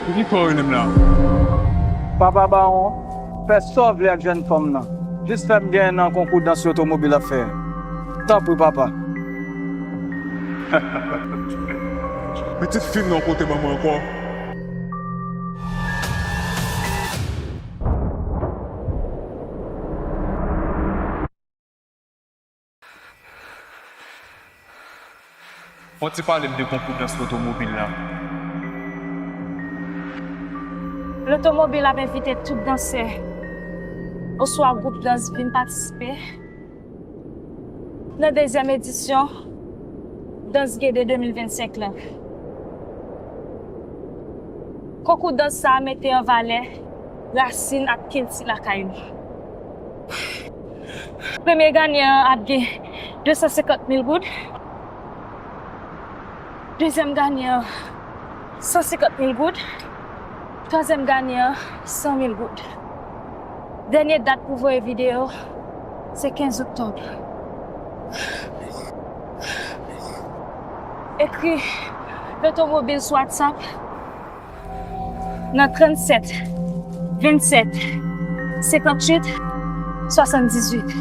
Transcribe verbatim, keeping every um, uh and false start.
Pou ki fè w rele m la? Papa Bawon, fè sa w vle ak jèn fanm nan. Jis fè m genyen nan konkou dans lotomobil l ap fè a. Tanpri, papa. Pitit fi m nan kote manman ankò. Fò w ti pale m de konkou dans lotomobil la. Lotomobil ap envite tout dansè oswa gwoup dans vin patisipe nan dezyèm edisyon Dans Gede de mil vennsenk lan. Konkou dans sa a mete an valè rasin ak kilti lakay nou. Premye ganyan an ap gen de san senkant mil goud. Dezyèm ganyan an, san senkant mil goud. Twazyèm ganyan an, san mil goud. Dènye dat pou voye videyo, se kenz oktòb. Ekri Lotomobil sou WhatsApp nan trannsèt vennsèt senkantuit swasanndizuit.